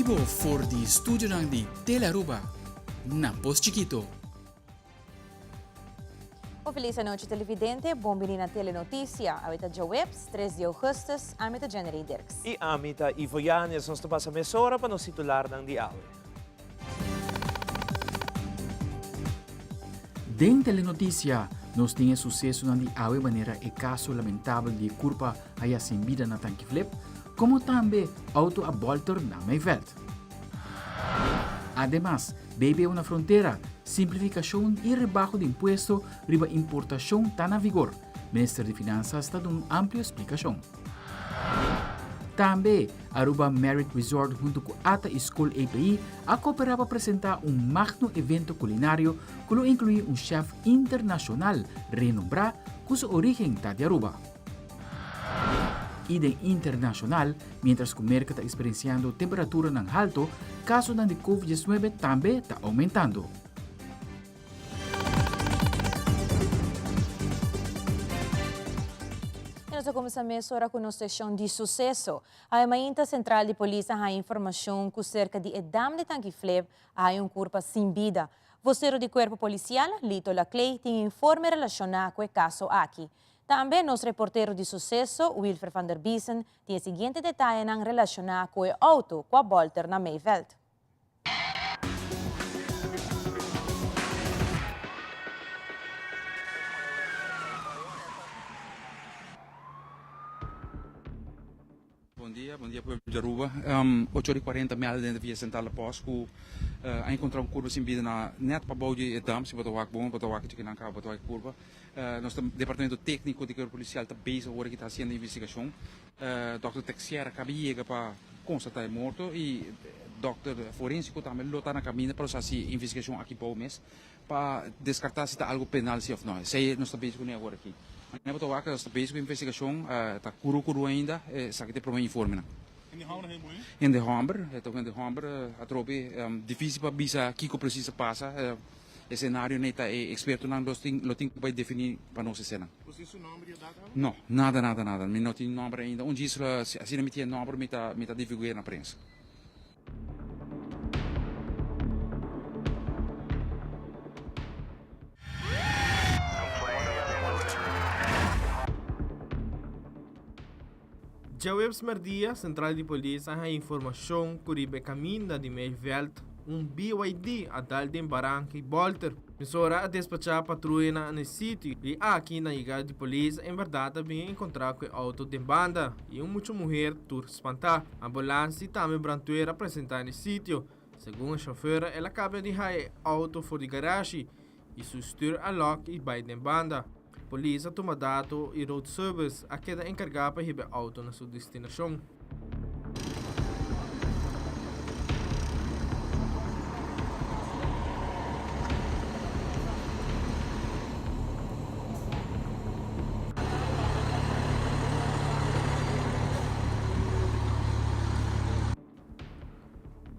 bibo for di studionan di Telearuba na Pos Chikito. Un feliz anochi televidente, bon bini na Telenoticia. Awe ta djaweps, 3 di augustus, ami ta Jennery Dirks. I ami ta Ivo Yanez, nos ta pasa mesora pa nos titularnan di awe. Den Telenoticia nos tin e sucesonan di awe manera e caso lamentabel di e curpa haya sin bida na Tankiflip, como tambe auto a bolter na Meiveld. Ademas, BBO na frontera, simplificacion y rebaho di impuesto riba importacion ta na vigor. Minister di Finanzas ta duna un amplio splicacion. Tambe, Aruba Merit Resort hunto cu ata y School API a coopera pa presenta un magno evento culinario cu lo inclui un chef internacional renombra cu su origen ta di Aruba. Y den internacional, mientras cu Merca ta experienciando temperaturanan halto, casonan di Covid 19 tambe ta aumentando. Y nos a cuminsa mesora cu nos seccion di suceso. Awe mainta Central di Polis a haya informacion cu cerca di e dam di Tanki Flip a haya un curpa sin bida. Vocero di Cuerpo Policial, Lito Laclay, tin informe relaciona cu e caso aki. Tambe nos reportero di suceso, Wilfer van der Biesen, tin e siguiente detayenan relaciona cu e auto cu a bolter na Meiveld. Bon dia, bon dia pueblo di Aruba. Ocho ora y cuarenta mel den via Central La Post cu a encontra un curva sin bida na net pabou di e dam. Si bo ta wak bon, bo ta wak e chikinan caba, bo ta wak e curva. Nos ta departamento tecnico di Cuerpo Policial ta bezig awor aki ta haciendo investigacion. Dòkter Texier a kaba yega pa konstatá e morto i dòkter forénsiko tambe lo ta na kaminda pa los hasi investigashon aki bou mes pa deskartá si ta algu penal si òf no. Esei nos ta bezig kuné awor aki. Manera bo ta wak nos ta bezig ku investigashon, ta kuru kuru ainda, esaki ta e promé informenan. Hende hòmber hende muhé? Hende hòmber, e ta un hende hòmber atrobe difísil pa bisa kiko presis a pasa. E senario nei ta e ekspertonan lo tin lo tin ku bai definí pa nos esenan. Bo tin su nòmber i edat awe? No, nada nada nada. Mi no tin nòmber ainda. Un djis lo asina mi tin e nòmber mi ta mi ta divulgu'é na prensa. Djaweps merdia, sentral di polis a haña informashon ku riba e kaminda di Meiveld un BYD a dal den baranka i bòlter. Mesora a despachá patruyanan na e sitio i aki na yegada di polis en bèrdat a bin enkontrá ku e outo den banda i un mucha muher tur spantá. Ambulans i tambe brandweer a presentá na e sitio. Segun e shofèr el a kabia di haña e outo for di garashi i su stür a lòk i bai den banda. Polis a tuma dato y Road Service a keda encarga pa hiba e auto na su destinacion.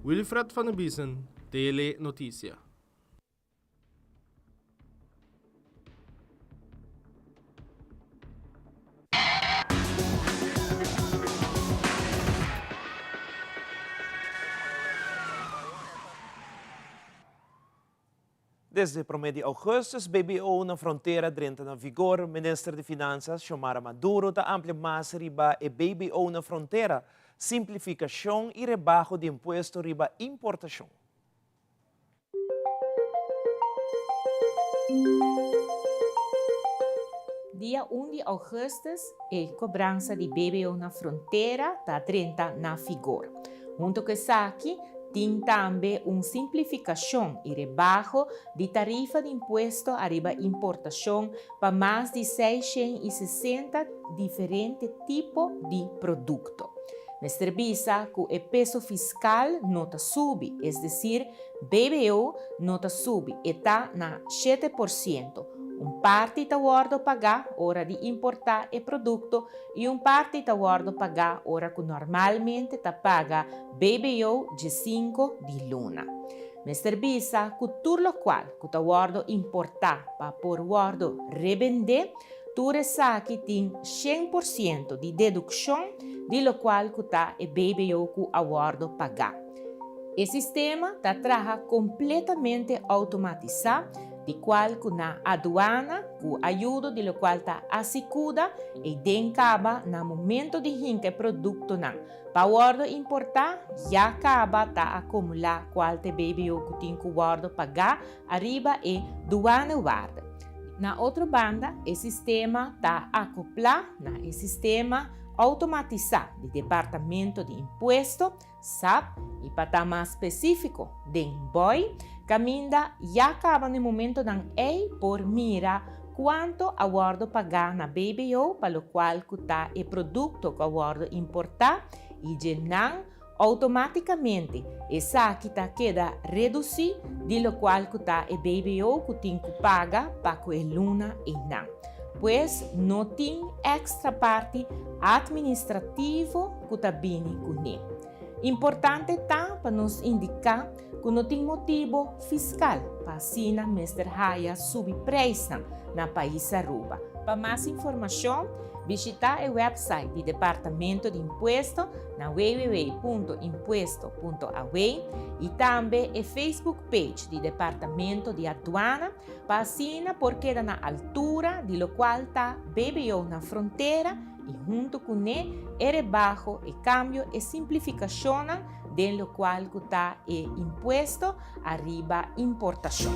Wilfred van der Biesen, Tele Noticia. Desde promé di ougùstùs BBO na frontera drenta na vigor. Minister di Finansas Xiomara Maduro ta amplia mas riba e BBO na frontera, simplifikashon i rebaho di impuesto riba importashon. Dia un di augustus e cobransa di BBO na frontera ta drenta na figor. Hunto cu esaki tin tambe un simplificacion y rebaho di tarifa di impuesto ariba importacion pa mas di 660 diferente tipo di producto. Mester bisa ku e peso fiskal no ta subi, es desir, BBO no ta subi, e ta na 7%. Un parti ta wòrdu pagá ora di importá e produkto i un parti ta wòrdu pagá ora ku normalmente ta paga BBO djesinku di luna. Mester bisa ku tur lokual ku ta wòrdu importá pa por wòrdu rebendé, Tur esaki tin 100% di dedukshon di lokual ku ta e BBO ku a wòrdu pagá. E sistema ta traha kompletamente outomatisá, di kual ku na aduana ku ayudo di lokual ta asikuda ei den kaba na momento di hinka e produktonan pa wòrdu importá ya kaba ta akumulá kual ta e BBO ku tin ku wòrdu pagá ariba e duanewaarde. Na otro banda e sistema ta akoplá na e sistema outomatisá di Departamento di Impuesto, Sap, i pa ta mas spesífiko, den Boi, kaminda ya kaba na e momentonan ei por mira kuantu a wòrdu pagá na BBO pa lokual ku ta e produkto ku a wòrdu importá i dje nan outomátikamente esaki ta keda redusí di lokual ku ta e BBO ku tin ku paga pa ku e luna einan. Pues no tin èkstra parti atministrativo ku ta bini kuné. Importante ta pa nos indiká ku no tin motibo fiskal pa asina mester haya subi preisnan na pais Aruba. Pa mas informashon, bishitá e wèpsait di Departamento di Impuesto na www.impuesto.aw i tambe e Facebook page di Departamento di Aduana pa asina por keda na altura di lokual ta BBO na frontera i huntu kuné e rebaho, e kambio, e simplifikashonnan den lokual ku ta e impuesto ariba importashon.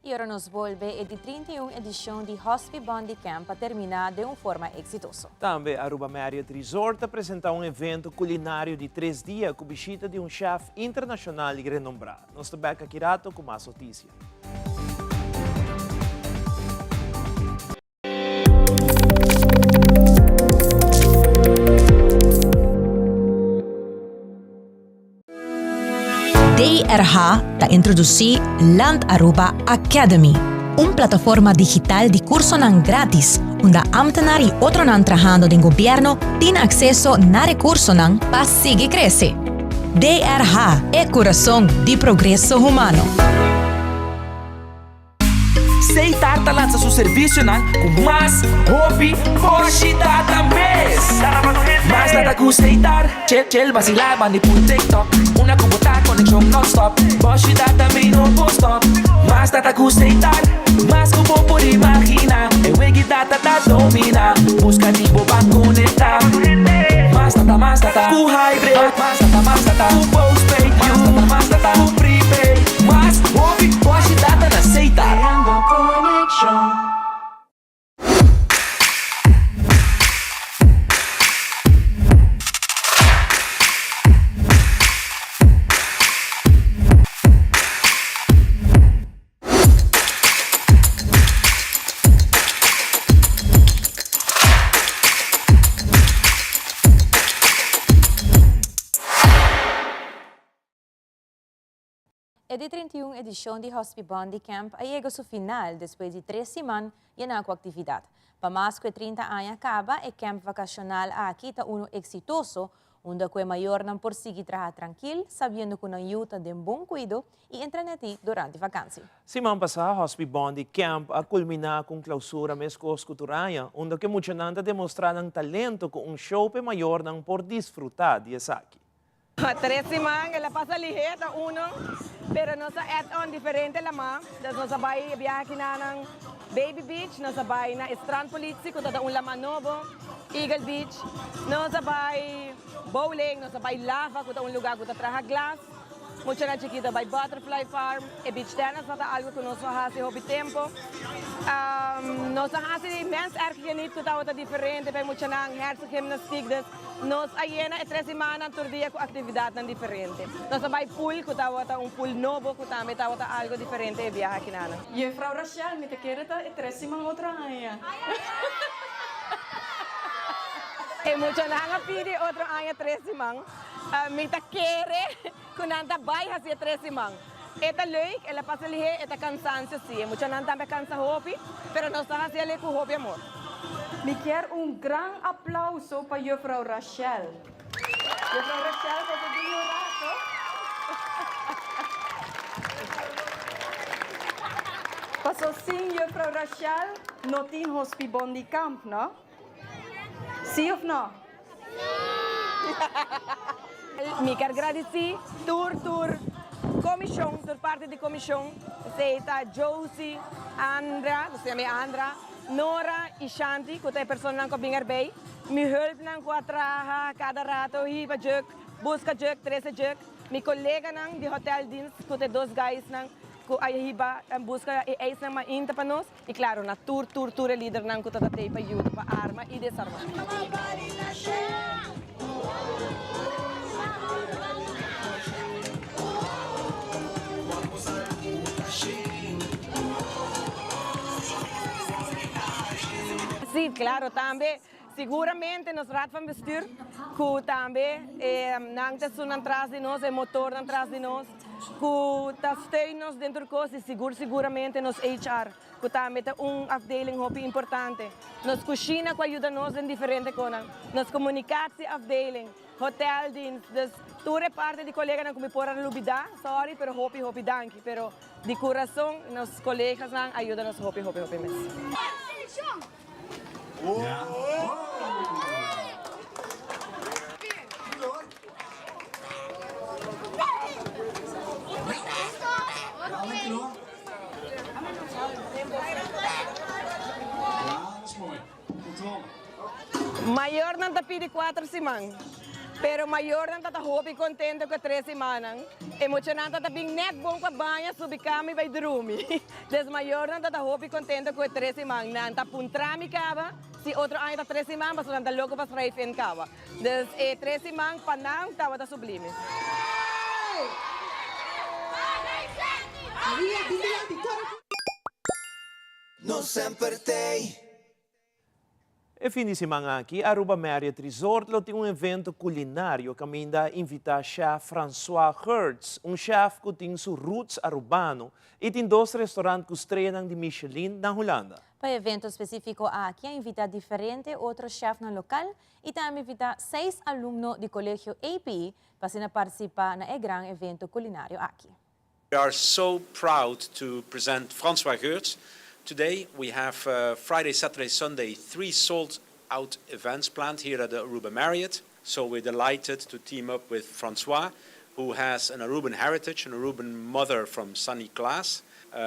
I ora nos bolbe, e di 31 edishon di Hospi Bondi Camp a terminá den un forma eksitoso. Tambe Aruba Marriott Resort ta presentá un evento kulinario di tres dia ku bishita di un chef internashonal i renombrá. Nos ta bèk aki rato ku mas notisia. DRH ta introduci Land Aruba Academy, un plataforma digital di cursonan gratis unda ambtenaar y otronan trahando den gobierno tin acceso na recursonan pa sigui crece. DRH, e curason di progreso humano. Setar ta lansa su servisionan ku mas hopi boshi data mes. Mas data ku Setar, chill chill basila bandi pur TikTok. Una ku bo ta konekshon non stop, boshi data mi no por stop. Mas data ku Setar, mas ku bo por imagina. E wegi data ta domina, buska di bo pa konekta. Mas data, mas data ku hybrid, mas data, mas data ku postpaid, mas data, mas data ku prepaid. Mas hopi boshi data na Setar. Creando conexion. E di 31 edishon di Hospi Bondi Camp a yega su final despues di tres siman yená ku aktividat. Pa mas ku e 30 aña kaba, e camp vakashonal aki ta unu eksitoso, unda ku e mayornan por sigui traha trankil, sabiendo ku nan yu ta den bon kuido i entrenetí durante vakansi. Siman pasá Hospi Bondi Camp a kulminá ku un klausura meskos ku tur aña, unda ku e muchanan ta demostrá nan talento ku un show pa e mayornan por disfrutá di esaki. Tres siman el a pasa lihé ta uno, pero nos a add on diferente lamá. Dus nos a bai e biaha aki na nan Baby Beach, nos a bai na e Strand Politie ku ta ta un lamá nobo, Eagle Beach, nos a bai bowling, nos a bai lava ku ta un lugá ku ta traha glas, muchanan chikito a bai Butterfly Farm, e beach tennis no ta algu ku nos no a hasi hopi tempu. Nos a hasi mens erg geniet ku tabata diferente pa e muchanan, hersengymnastiek, dus Nos a yena e tres simannan tur dia ku aktividatnan diferente. Nos a bai pool ku tabata un pool nobo ku tambe tabata algo diferente e biaha akinanan. Juffrouw Rachel, mi ta kere ta e tres siman otro aña. E muchanan a pidi otro aña tres siman. Mi ta kere ku nan ta bai hasi e tres siman. E ta leuk, el a pasa lihé, e ta kansansio si. E muchanan tambe a kansa hopi, pero nos ta hasi al'e ku hopi amor. Mi kier un gran aplauso pa Juffrouw Rachel. Juffrouw Rachel, bo ta bin un rato. Paso sin Juffrouw Rachel no tin Hospibon di Kamp, no? Si of no? Mi kier gradici tur tur comision, tur parti di comision, sea ta Josie, Andra, nos yama Andra, Nora y Shanti, cu ta e personanan cu a bin erbij. Mi hulpnan cu a traha cada rato, hiba jug, busca jug, trece jug. Mi coleganan di hoteldienst, cu ta e dos guysnan, cu a hiba en busca e ijsnan mainta pa nos. Y claro, na tur tur tur e lidernan cu ta ta pa yuda pa arma y desarma. Si, claro, tambe siguramente nos Raad van Bestuur, cu tambe nan ta esunnan tras di nos, e motornan tras di nos, cu ta steun nos den tur cos y sigur siguramente nos HR, cu tambe ta un afdeling hopi importante. Nos cushina cu a yuda nos den diferente conan, nos comunicatie afdeling, hoteldienst, dus tur e parti di coleganan cu mi por a lubida, sorry, pero hopi hopi danki, pero di curason nos colegasnan a yuda nos hopi hopi hopi mes. Mayornan ta pidi cuater siman, pero mayornan ta ta hopi contento cu e tres simannan. E muchanan ta ta bin net bon pa baña, subi cama y bay drumi. Des mayornan ta ta hopi contento cu e tres siman. Nan ta puntra mi caba si otro aña ta tres siman pasobra nan ta loco pa schrijf in caba. Dus e tres siman pa nan tabata sublime. No semper t'ey. E fin di siman aki, Aruba Marriott Resort lo tin un evento culinario caminda a invita Chef Francois Geurts, un chef cu tin su roots Arubano y tin dos restaurant cu streanan di Michelin na Hulanda. Pa e evento specifico aki a invita diferente otro chefnan local y tambe invita seis alumno di Colegio API pa asina participa na e gran evento culinario aki. We are so proud to present Francois Geurts. Today we have Friday, Saturday, Sunday, three sold out events planned here at the Aruba Marriott. So we're delighted to team up with Francois, who has an Aruban heritage, an Aruban mother from Sunny Class.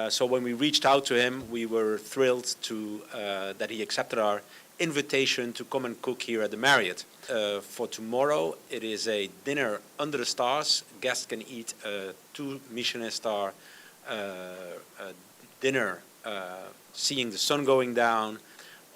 So when we reached out to him, we were thrilled to, that he accepted our invitation to come and cook here at the Marriott. For tomorrow, it is a dinner under the stars. Guests can eat a two Michelin star dinner, seeing the sun going down.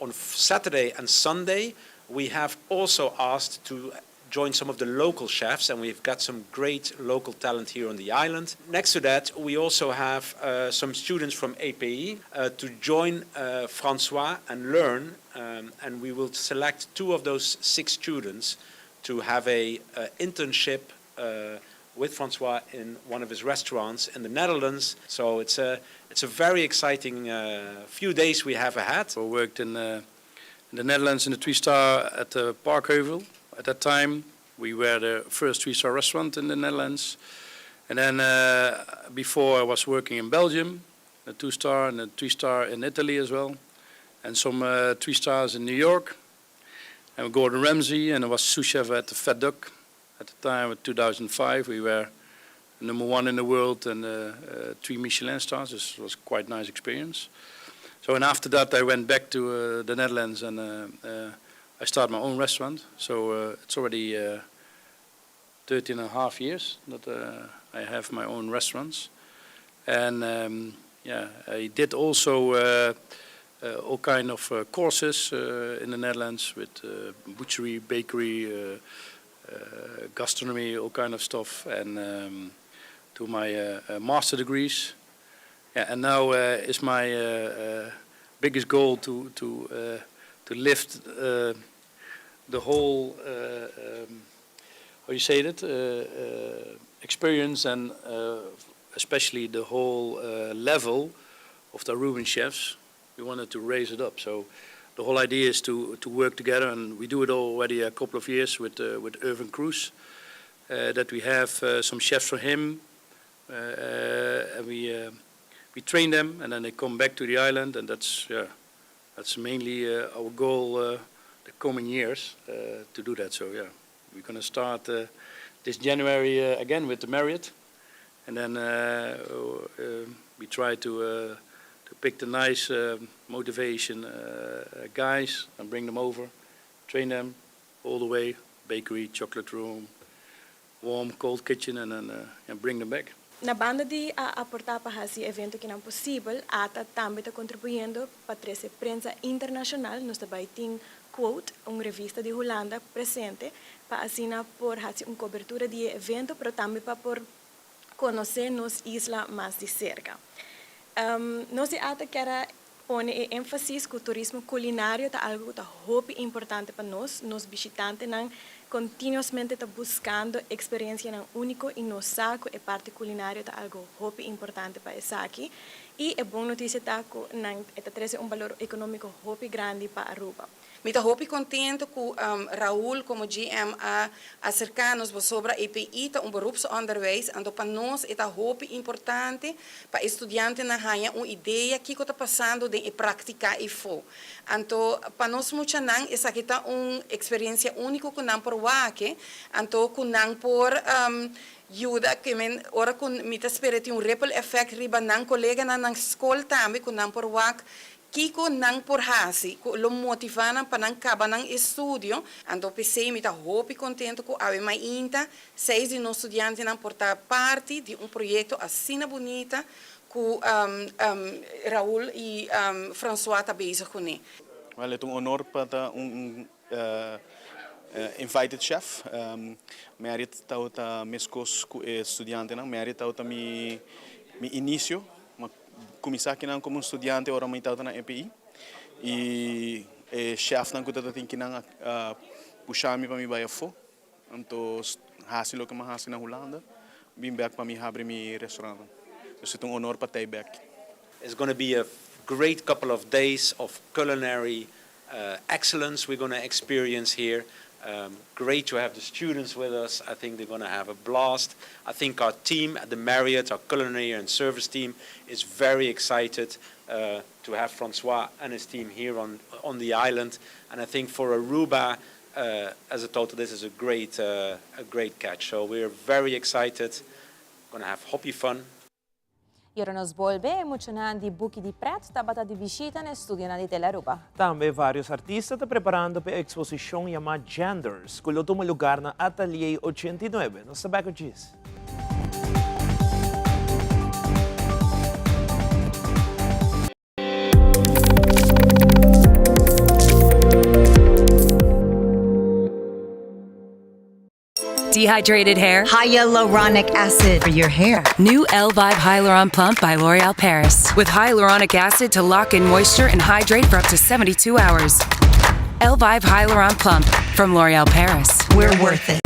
On Saturday and Sunday, we have also asked to join some of the local chefs, and we've got some great local talent here on the island. Next to that, we also have some students from API to join Francois and learn, and we will select two of those six students to have a internship with Francois in one of his restaurants in the Netherlands. So it's a, it's a very exciting few days we have ahead. I worked in the Netherlands in the three-star at the Parkheuvel. At that time, we were the first three-star restaurant in the Netherlands. And then before I was working in Belgium, a two-star and a three-star in Italy as well, and some three stars in New York. And Gordon Ramsay, and I was sous chef at the Fat Duck. At the time, in 2005, we were number one in the world and three Michelin stars. This was quite nice experience. So, and after that, I went back to the Netherlands and I started my own restaurant. So it's already 13 and a half years that I have my own restaurants. And yeah, I did also all kind of courses in the Netherlands with butchery, bakery, gastronomy, all kind of stuff, and to my master degrees. Yeah, and now is my biggest goal to lift the whole how you say it experience and especially the whole level of the Aruban chefs. We wanted to raise it up. So the whole idea is to work together, and we do it already a couple of years with Erwin Kroes. That we have some chefs for him, and we train them, and then they come back to the island, and that's yeah, that's mainly our goal. the coming years to do that. So yeah, we're gonna start this January again with the Marriott, and then we try to to pick the nice motivation guys and bring them over, train them all the way, bakery, chocolate room, warm, cold kitchen, and then and bring them back. Na banda di a aporta pa haci e evento akinan posibel, ATA tambe ta contribuyendo pa trece prensa internacional, nos ta bay tin Quote, un revista di Hulanda, presente pa asina por haci un cobertura di e evento, pero tambe pa por conoce nos isla mas di cerca. Nos di ATA kier a pone e enfasis cu turismo culinario ta algo cu ta hopi importante pa nos. Nos bishitantenan continuousmente ta buscando experiencianan unico y nos sa cu e parti culinario ta algo hopi importante pa esaki. Y e bon noticia ta cu nan e ta trece un balor economico hopi grandi pa Aruba. Mi ta hopi contento cu Raul como GM a acerca nos pasobra EPI ta un beroepsonderwijs anto pa nos e ta hopi importante pa e studiantenan haña un idea kico ta pasando den e practica eyfo. Anto pa nos muchanan esaki ta un experiencia unico cu nan por wak anto cu nan por yuda ke men ora cu mi ta spera tin un ripple effect riba nan coleganan nan scol tambe cu nan por wak Kiko nan por hasi ku lo motivá nan pa nan kaba nan estudio? Anto p'esei mi ta hopi kontentu ku awe mainta seis di nos studiantenan por ta parti di un proyekto asina bunita ku Raul i François ta bezig kuné. Wel, e ta un honor pa ta un invited chef. Marriott tabata meskos ku e studiantenan. Marriott tabata mi inicio. Kuminsá kinan komo un studiante ora mi tabata na EPI i e shèfnan ku tabata tin kinan a pusha mi pa mi bai afó. Anto hasi loke mi a hasi na Hulanda, bin bèk pa mi habri mi restaurantnan. Dus e ta un honor pa t'ei bèk. It's gonna be a great couple of days of culinary excellence we're gonna experience here. Great to have the students with us. I think they're gonna have a blast. I think our team at the Marriott, our culinary and service team, is very excited to have Francois and his team here on, on the island. And I think for Aruba, as a total, this is a great, a great catch. So we're very excited. Gonna have hoppy fun. Y ora nos bolbe, e muchanan di Buki di Pret tabata di bishita na e studionan di Telearuba. Tambe varios artista ta preparando p'e exposicion yamá Genders, cu lo tuma lugar na Atelier 89. Nos ta back cu djis. Dehydrated hair? Hyaluronic acid for your hair. New L-Vibe Hyaluron Plump by L'Oreal Paris. With hyaluronic acid to lock in moisture and hydrate for up to 72 hours. L-Vibe Hyaluron Plump from L'Oreal Paris. We're worth it.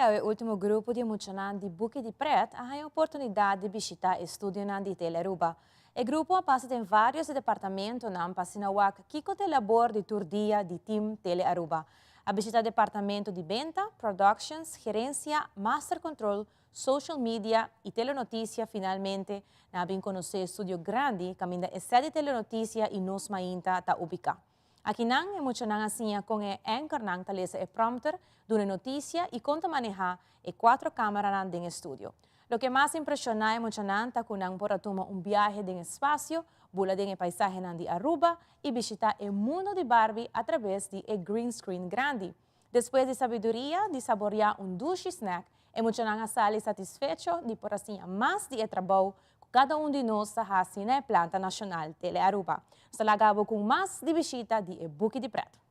I awe ultimo grupo di muchanan di Buki di Pret a haña oportunidat di bishitá e studionan di Telearuba. E grupo a pasa den vários di departamentonan pa asina wak kiko ta e labor di tur dia di Team Telearuba. A bishita departamento di benta, productions, gerencia, master control, social media y Telenoticia Finalmente, nan a bin conoce e studio grandi caminda e sede di Telenoticia y Nos Mainta ta ubica. Akinan e muchanan a siña con e anchornan ta lesa e prompter, duna e noticia y con ta maneha e cuatro cameranan den e studio. Loke mas impresiona e muchanan ta cu nan por a tuma un biahe den espacio, bula den e paisahenan di Aruba y bishita e mundo di Barbie a traves di e green screen grandi. Despues di sabiduria di saboria un dushi snack, e muchanan a sali satisfecho di por a siña mas di e trabou cu cada un di nos ta haci na e planta nacional Tele Aruba. Nos ta laga bo cu mas di bishita di e buki di pret.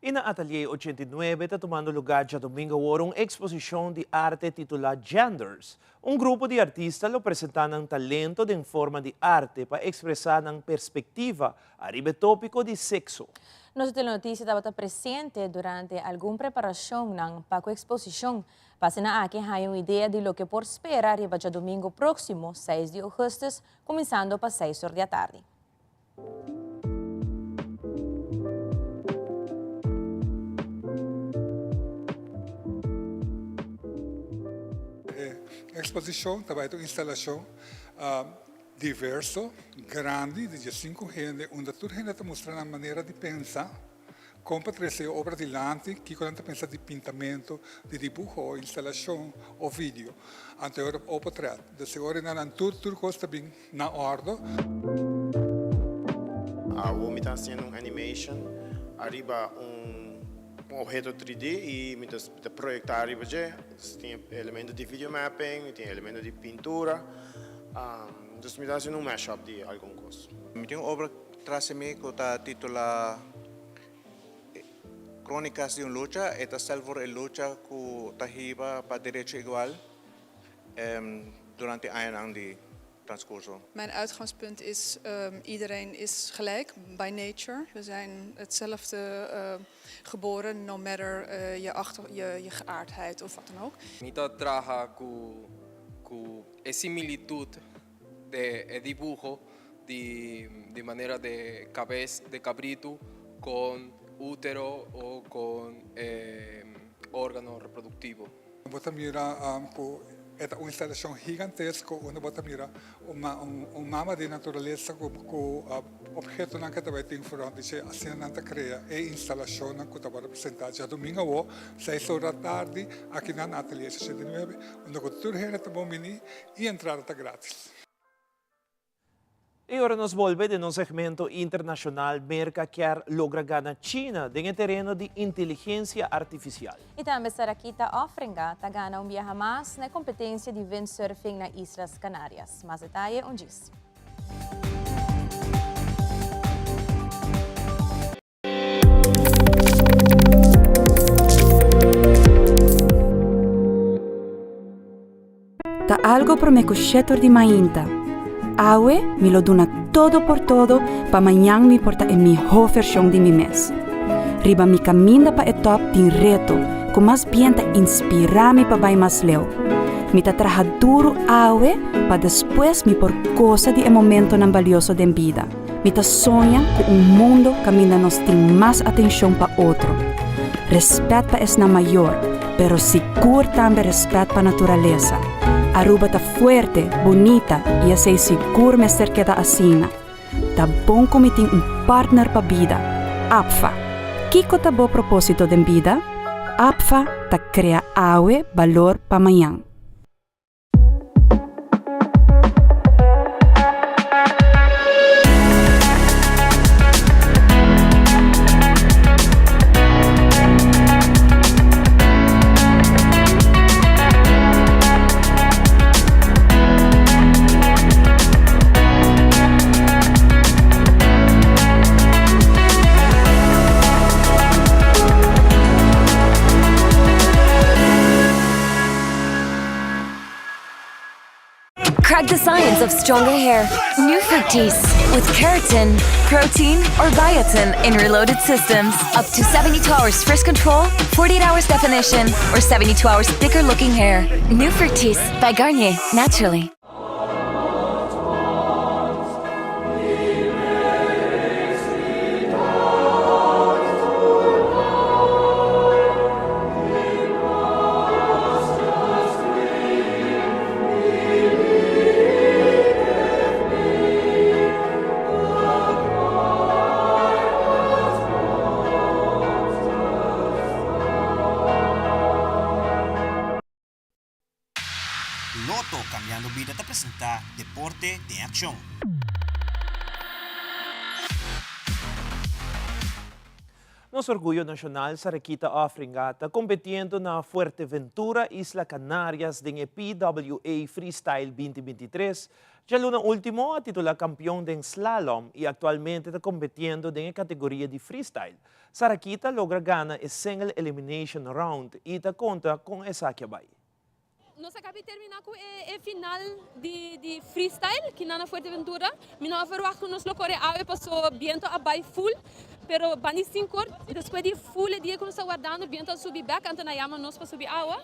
I na Atelier 89 ta tumando lugá djadomingo awor un eksposishon di arte titulá Genders. Un grupo di artista lo presentá nan talento den forma di arte pa ekspresá nan perspektiva ariba e tópiko di sekso. Nos Telenoticia tabata presente durante algun preparacionnan pa cu exposicion. Pa asina aki haya un idea di loke por spera riba djadomingo proximo, seis di augustus, cuminsando pa seis or di atardi. E exposicion ta bay ta un instalacion Diverso, grandi, di diesinku hende, unda tur hende ta mustra nan manera di pensa, kon pa trese e obra dilanti, kiko nan ta pensa di pintamentu, di dibuho o instalashon o video. Anto e ora o potret. Dus e ora nan nan tur tur kos ta bin na ordo. Awo mi ta hasiendo un animation ariba un obheto 3D y mi ta proyecta ariba dje. Tin elemento di video mapping, tin elemento di pintura. Dus mi ta hasiendo un mashup di algun kos. Mi tin un obra tras di mi ku ta titulá Crónicas di un lucha. E ta stel for e lucha ku ta hiba pa derecho igual durante añanan di transcurso. Mijn uitgangspunt is iedereen is gelijk by nature. We zijn hetzelfde geboren, no matter je achter, je, je geaardheid of wat dan ook. Mi ta traha ku ku e similitud de e dibuho di di manera de kabes de kabritu kon utero o kon e organo reproduktivo. Bo ta mira ku E ta un instalashon gigantesko unda bo ta mira un mama di naturalesa ku ophetonan ku ta bai tin front di dje. Asina nan ta krea e instalashonnan ku ta wòrdu presentá djadumingu awor, seis ora tardi, akinan na Atelier 69, unda ku tur hende ta bon bini i entrada ta gratis. I ora nos bolbe den nos segmento internacional, Merca kier logra gana China den e tereno di inteligencia artificial. I tambe Sarakita Offringa ta gana un biaha mas na e competencia di windsurfing na Islas Canarias. Mas detaye un djis. Ta algo prome ku shetor di mainta. Awe mi lo duna todo por todo pa mañan mi por ta e mihó vershon di mi mes. Riba mi kaminda pa e tòp tin reto ku mas bien ta inspirá mi pa bai mas leu. Mi ta traha duru awe pa despues mi por gosa di e momentonan balioso den bida. Mi ta soña ku un mundo kaminda nos tin mas atenshon pa otro, rèspèt pa esnan mayor, pero sigur tambe rèspèt pa naturalesa. Aruba ta fuerte, bunita i esei sigur mester keda asina. Ta bon ku mi tin un partner pa bida, APFA. Kiko ta bo propósito den bida? APFA ta krea awe balor pa mañan. Crack the science of stronger hair. New Fructis with keratin, protein, or biotin in reloaded systems. Up to 72 hours frizz control, 48 hours definition, or 72 hours thicker looking hair. New Fructis by Garnier, naturally. Lotto Cambiando Bida ta presenta Deporte den Accion. Nos orguyo nashonal Sarekita Offringa ta kompetiendo na Fuerteventura, Isla Canarias den e PWA Freestyle 2023. Djaluna ultimo a titula kampion den slalom i aktualmente ta kompetiendo den e kategoria di freestyle. Sarakita logra gana e single elimination round i ta konta kon esaki a bai. Nos a caba di termina cu e final di freestyle ki na Fuerteventura. Mi no a verwacht cu nos lo core awe paso biento a bay full, pero bani sincor despues di full e dia cu nos ta wardando biento a subi bek anto nan a yama nos pa subi awa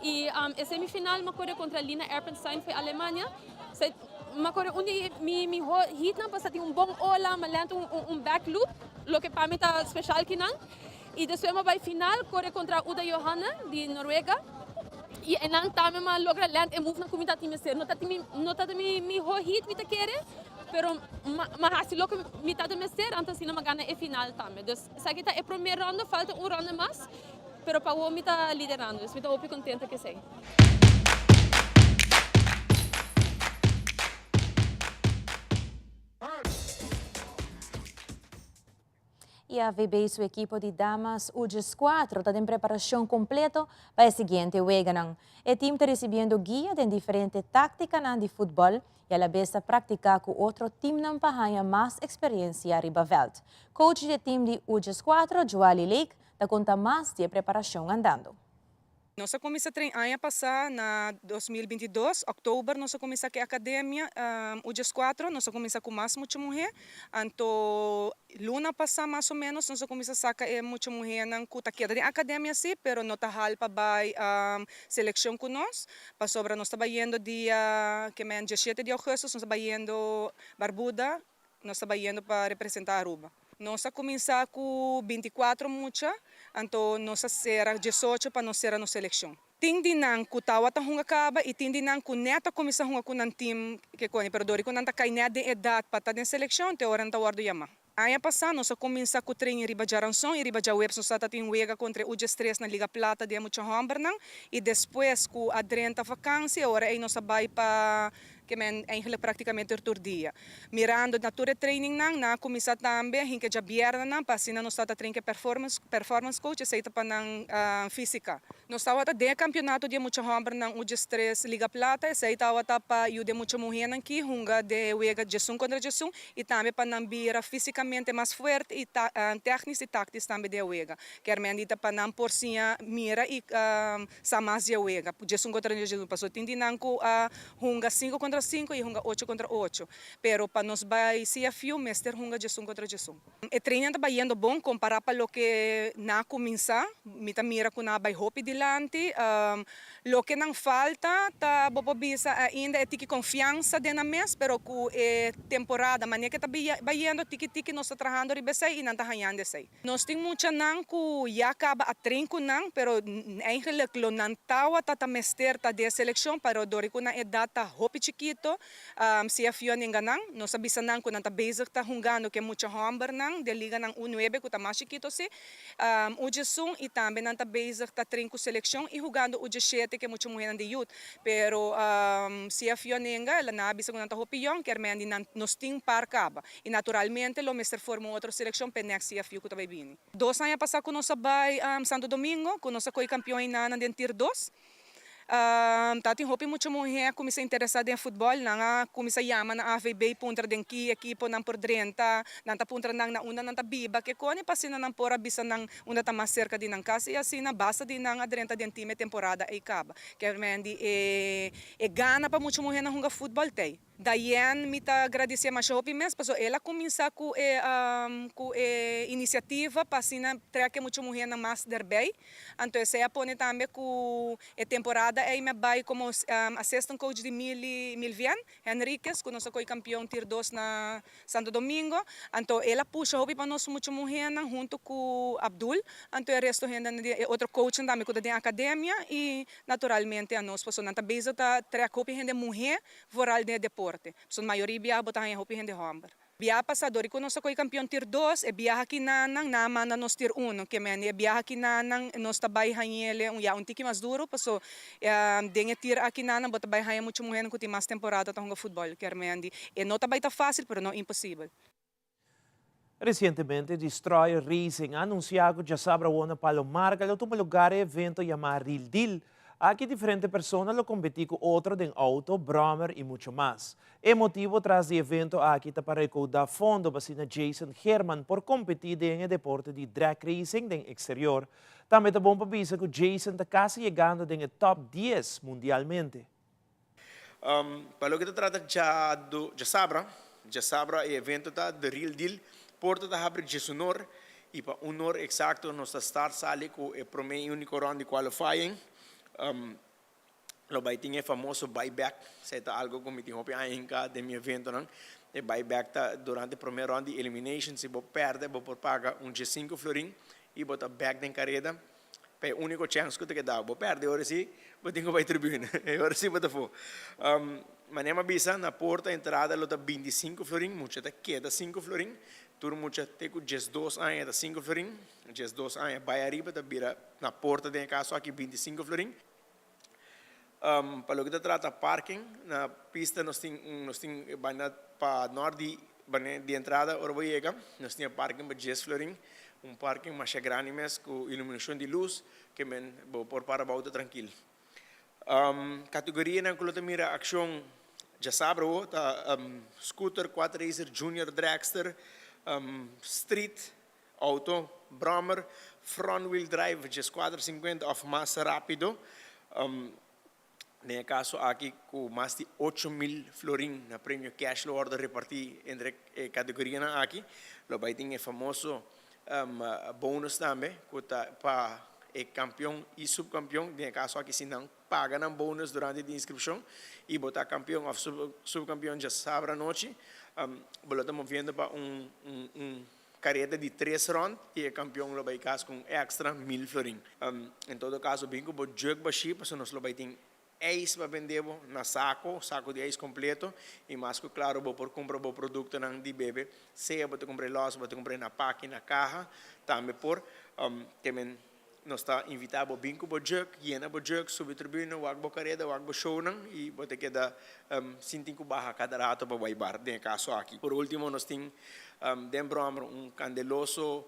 y e semifinal mi a core contra Lina Erpenstein for Alemania. Mi a core un di mi miho heatnan pasobra tin un bon ola, mi a lent un back loop loke pa mi ta special kinan. Y despues mi a bay final core contra Uda Johanne di Noruega y enan tambe mi a logra land e move nan cu mi ta tin mester. No ta tin mi no ta mi miho heat mi ta kere pero mi a haci loke mi ta tin mester anto asina mi a gana e final tambe. Dus esaki ta e prome ronde falta un ronde mas pero pa awo mi ta liderando dus mi ta hopi contento cu esey. I AVB su ekipo di damas U 14 ta den preparashon kompleto pa e siguiente weganan. E tim ta risibiendo guia den diferente táktikanan di futbòl i alabes ta praktiká ku otro timnan pa haña mas eksperensia riba vèlt. Coach di e tim di U 14, Joali Lake, ta konta mas di e preparashon andando. Nos a kuminsá train aña pasá na 2022, òktober nos a kuminsá ku e akademia U 14, nos a kuminsá ku mas mucha muhé, anto luna pasá mas o ménos nos a kuminsá saka e mucha muhénan ku ta keda den akademia sí, pero no ta hal pa bai selekshon ku nos, pasobra nos ta bayendo dia, ke men 17 di ougùstùs nos ta bayendo Barbuda. Nos ta bayendo pa representa Aruba. Nos a cuminsa cu 24 mucha, anto nos a cera 18 pa nos cera nos seleccion. Tin di nan cu tawata hunga caba y tin di nan cu net a cuminsa hunga cu nan team ke coni, pero dor cu nan ta cay net den edad pa ta den seleccion, te ora nan ta wordo yama. Aña pasa nos a cuminsa cu training riba djaranson y riba djaweps nos tata tin wega contra e U13 na Liga Plata di e mucha hombernan y despues cu a drenta vakantie e ora ey nos a bay pa Ke men eigenlijk praktikamente tur dia. Mirando na tur e trainingnan, nan a kuminsá tambe hinka djabièrnènan pa asina nos tabata train ku e performance performance coach, esei ta pa nan físika. Nos tabata den e kampionato di e mucha hòmbernan U 13 Liga Plata, esei tabata pa yuda e mucha muhénan ki hunga den e wega djesun kontra djesun i tambe pa nan bira físikamente mas fuerte i tèknis i táktis tambe den e wega. Kermen di ta pa nan por siña mira i sa mas di e wega djesun kontra djesun pasobra tin di nan ku a Hunga sinku kontra sinku i hunga ocho kontra ocho. Pero pa nos bai CFU mester hunga djesun kontra djesun. E training ta bayendo bon kompará pa loke nan a kuminsá. Mi ta mira ku nan a bai hopi dilanti. Loke nan falta ta bo por bisa ainda e tiki konfiansa den nan mes, pero ku e temporada manera ke ta bayendo tiki tiki nos ta trahando riba esei i nan ta hañando esei. Nos tin muchanan ku ya kaba a train ku nan, pero eigenlijk lo nan tawata ta mester ta den selekshon, pero dor ku nan edat ta hopi chikito, CFU a nenga nan. Nos a bisa nan ku nan ta bezig ta hungando ku e mucha hòmbernan den liganan U nuebe ku ta mas chikito si, U diesun i tambe nan ta bezig ta train ku selekshon i hugando U diesshete ku e mucha muhénan di youth. Pero CFU a nenga, el a nan a bisa ku nan ta hopi yòn, kermen di nan nos tin par kaba. I naturalmente lo mester forma un otro selekshon p'e next CFU ku ta bai bini. Dos aña pasá ku nos a bai Santo Domingo, ku nos a kohe kampion einan den tier dos. Ta tin hopi mucha muhé a kuminsá interesá den futbòl. Nan a kuminsá yama na AVB puntra den ki ekipo nan por drenta. Nan ta puntra nan na unda nan ta biba, ke koni pa asina nan por a bisa nan unda ta mas serka di nan kas i asina basta di nan a drenta den tim e temporada ei kaba. Kermendi e e gana pa mucha muhénan hunga futbòl t'ei. Diane mi ta gradisié masha hopi mes pasobra el a kuminsá ku e ku e inisiativa pa asina trèk e mucha muhénan mas derbei. Anto esei a pone tambe ku e temporada ei mi a bai komo assistant coach di Mili Milvien Henriquez ku nos a kohe kampion tier dos na Santo Domingo. Anto el a pusha hopi pa nos mucha muhénan huntu ku Abdul anto e resto hendenan di e otro coachnan tambe ku ta den akademia i naturalmente anos pasobra nan ta bezig ta trèk hopi hende muhé Vooral den e deporte. Pasobra mayoria biaha bo ta haña hopi hende hòmber. Biaha pasá dor di ku nos a kohe kampion tir dos, e biaha aki nan nan a manda nos tir uno. Ke mende e biaha aki nan nos ta bai hañ'el un ya un tiki mas duru paso den e tir aki nan bo ta bai haña mucha muhernan ku tin mas temporada ta hunga futbòl. Kermendi e no ta bai ta fásil pero no imposibel. Resientemente Destroyer Racing a anunsiá ku djasabra awor na Palo Marga lo tuma lugar e evento yamá Real Deal. Aki diferente persona lo kompetí ku otro den outo, bròmer i mucho mas. E motibu tras di e evento aki ta pa rekoudá fondo pa asina Jason Geerman por kompetí den e deporte di drag racing den eksterior. Tambe ta bon pa bisa ku Jason ta kasi yegando den e top dies mundialmente. Pa loke ta trata djasabra, djasabra e evento ta The Real Deal, porta ta habri djesunor y pa un or exacto nos ta start sali cu e prome y unico round di qualifying. Lo bay tin e famoso buy back, esey ta algo cu mi tin hopi aña hinca den mi eventonan. E buy back ta durante e prome round di elimination, si bo perde bo por paga un djesinco florin y bo ta back den careda. Pa e úniko chèns ku ta keda bo pèrdè ora sí bo tin ku bai tribuna. E ora sí bo ta afó. Manera mi a bisa, na porta entrada lo ta 25 florin, mucha ta keda sinku florin. Tur mucha te ku 12 aña ta sinku florin, 12 aña bai ariba ta bira na porta den e kaso aki 25 florin. Pa loke ta trata parking, na pista nos tin nos tin banda pa nort di banda di entrada ora bo yega nos tin e parking pa 10 florin, un parking masha grandi mes ku iluminacion di luz ke men bo por para bo auto trankil. Kategorianan ku lo ta mira akshon djasabra awo ta scooter, quad racer, junior dragster, street, Auto, brommer, front wheel drive 1450 of mas rapido, den e caso aki cu mas di 8000 florin na premio cash lo wordo reparti entre e categorianan aki. Lo bay tin e famoso bonus tambe cu ta pa. E kampion i supkampion, den e kaso aki si nan paga nan bonus durante di inskripshon i bo ta kampion òf supkampion djasabra anochi, bo lo ta moviendo pa un un kareda di tres rònt i e kampion lo bai kas ku un èkstra mil florin. En todo kaso bin ku bo jug bashí pasobra nos lo bai tin Ijs pa bende bo na saco, saco di ijs completo y mas cu claro bo por cumpra bo productonan di bebe, sea bo ta cumpra e los, bo ta cumpra e na paki, na caha, tambe por. Te men nos ta invita bo bin cu bo jug, yena bo jug, subi tribuna, wak bo careda, wak bo shownan y bo ta keda sin tin cu baha cada rato pa bay bar den e caso aki. Por ultimo nos tin den brommer un candeloso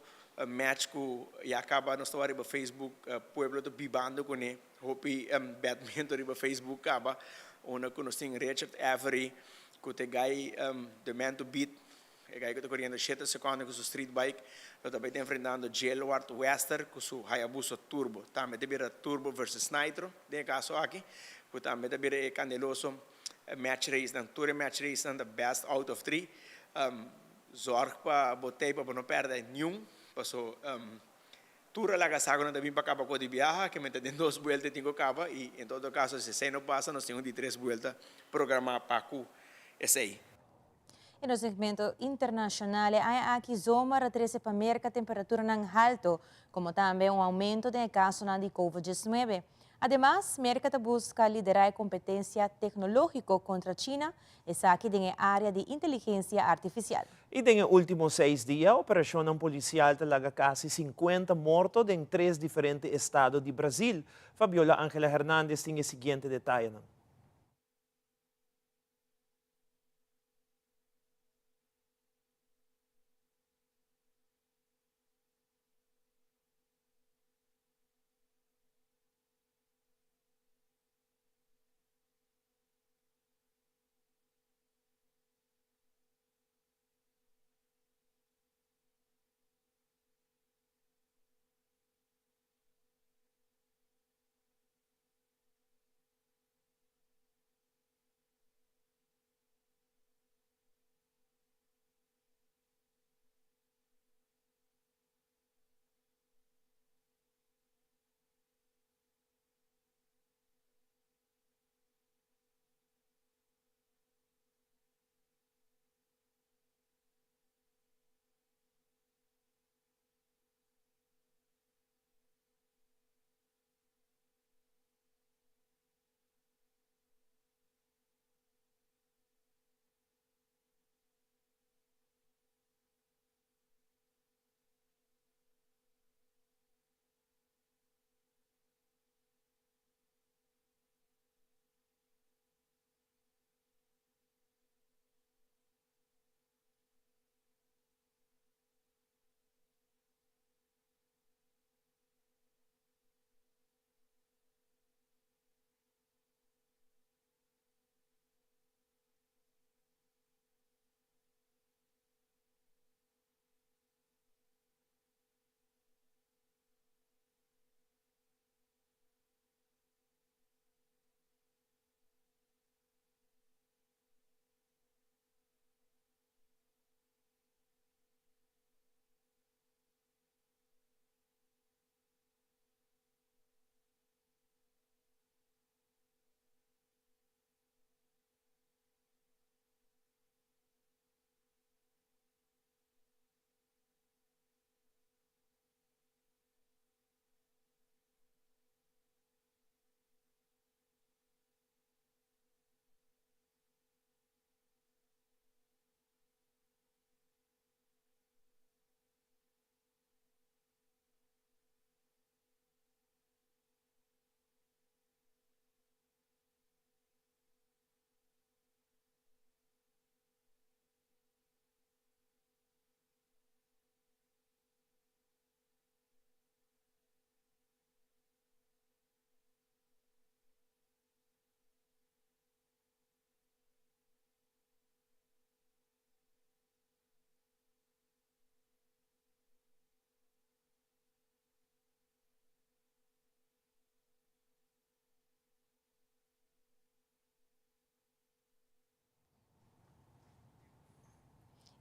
match cu ya caba nos ta wak riba Facebook, pueblo ta bibando cune. Hopi badminton riba Facebook kaba unda ku nos tin Richard Avery ku ta e guy the man to beat, e guy ku ta koriendo shete sekondo ku su street bike, lo ta bai ta enfrentando Jelward Wester ku su Hayabusa Turbo. Tambe ta bira Turbo versus Nitro den e kaso aki, ku tambe ta bira e kandeloso match race nan. Tur e match race nan ta best out of three. Zorg pa bo tei pa bo no pèrdè niun paso. Tur a laga sa ku nan ta bin pa kaba ku di biaha, ke men ta den dos buelta e tin ku kaba i en todo kaso si esei no pasa nos tin un di tres buelta programá pa ku esei. E nos segmento internacional e aña aki zomer a trece pa Merca temperaturanan halto, como tambe un aumento den e casonan di Covid 19. Ademas, Merca ta busca lidera e competencia tecnologico contra China, esaki den e area di inteligencia artificial. I den e último seis dia, operashonnan polisial ta laga kasi sinkuenta morto den tres diferente estado di Brazil. Fabiola Angela Hernandez tin e siguiente detayenan.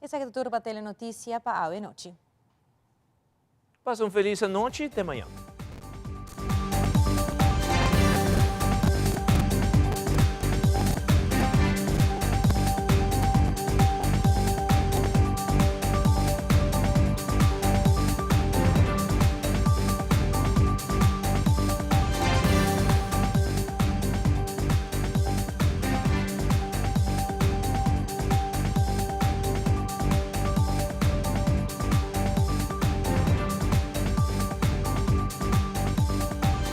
Esaki ta tur pa Telenoticia pa awe nochi. Pasa un felis anochi, te mañan.